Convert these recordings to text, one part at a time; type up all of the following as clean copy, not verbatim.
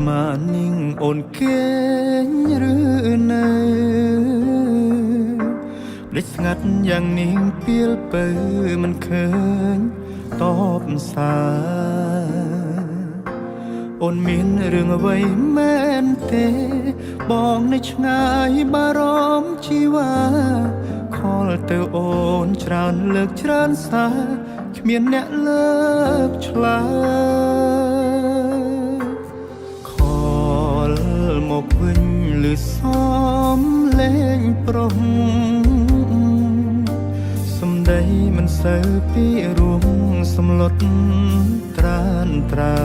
ថ្មនាងអូនគេងឬនៅភ្លេចស្ងាត់យ៉ាងនាងពីលពៅមិនឃើញតបសារអូនមានរឿងអ្វីមែនទេបងនៅឆ្ងាយបារម្ភជីវ៉ាខលទៅអូនច្រើនលើកច្រើនសារគ្មានអ្នកលើកឆ្លើយ ខលមកវិញឬសំលេងប្រុសសំដីមិនសូវពីរួមសំលុតត្រានត្រើ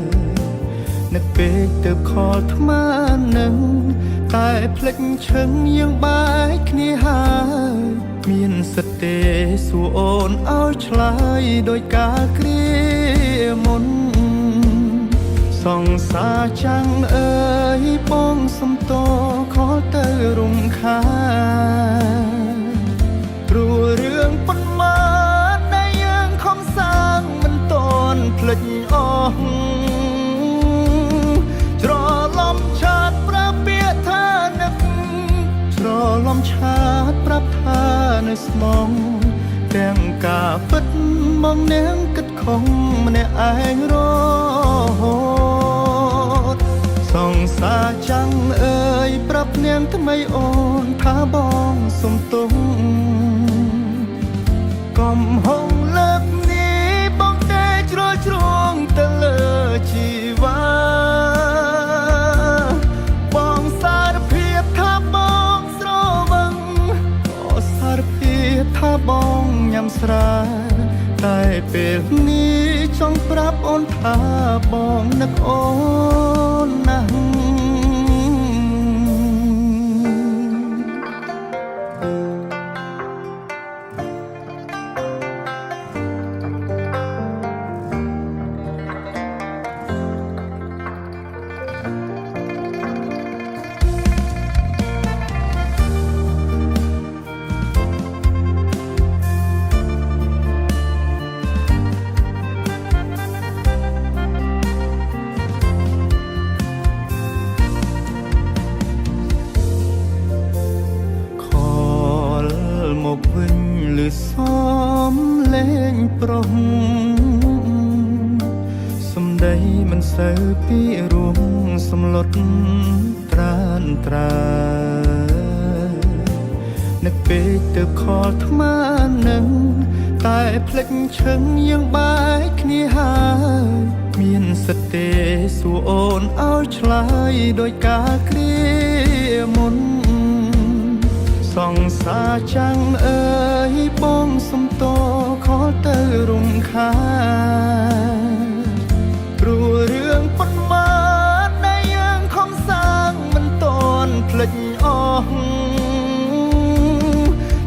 យនឹកពេកទៅខលថ្មនឹងតែភ្លេចឈឹងយើងបែកគ្នាហើយមានសិទ្ធិទេសួរអូនឲ្យឆ្លើយដោយការគ្រាមុន សង្សារចាំងអើយបងសុំតខលទៅរំខានព្រោះរឿងប៉ុន្មានដែលយើងខំសាងមិនតន់ភ្លេចអស់ច្រឡំឆាតប្រាប់ពាក្យថានឹកច្រឡំឆាតប្រាប់ថានៅស្មងទាំងការពិតមកនាងគិតខំម្នាក់ឯងរហូត សង្សារចាំងអើយប្រាប់នាងថ្មីអូនថាបងសុំទងកំហុងលើកនេះបងទេជ្រុលជ្រួងទៅលើជីវ៉ាបងសារភាពថាបងស្រវឹងក៏សារភាពថាបងញ៉ាំស្រាតែពេលនេះចង់ប្រាប់អូនថាបងនឹកអូនណាស់ ខលមកវិញឬសំលេងប្រុសសំដីមិនសូវពីរួមសំលុតត្រានត្រើយនឹកពេកទៅខលថ្មនឹងតែភ្លេចឈឹងយើងបែកគ្នាហើយមានសិទ្ធិទេសួរអូនឲ្យឆ្លើយដោយការគ្រាមុន សង្សារចាំងអើយបងសុំតខលទៅរំខានព្រោះរឿងប៉ុន្មានដែលយើងខំសាងមិនតន់ភ្លេចអស់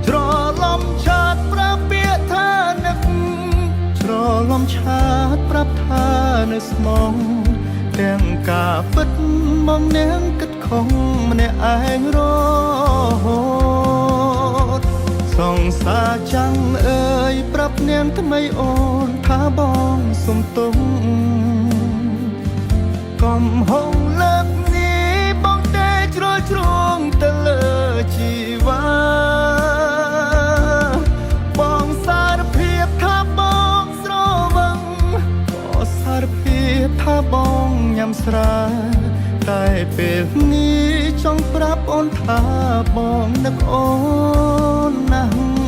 ច្រឡំឆាតប្រាប់ពាក្យថានឹកច្រឡំឆាតប្រាប់ថានៅស្មងទាំងការពិតមកនាងគិតខំម្នាក់ឯងរហូត សង្សារចាំងអើយប្រាប់នាងថ្មីអូនថាបងសុំទងកំហុងលើកនេះបងទេជ្រុលជ្រួងទៅលើជីវ៉ាបងសារភាពថាបងស្រវឹងក៏សារភាពថាបងញ៉ាំស្រាតែពេលនេះចង់ប្រាប់អូនថាបងនឹកអូនណាស់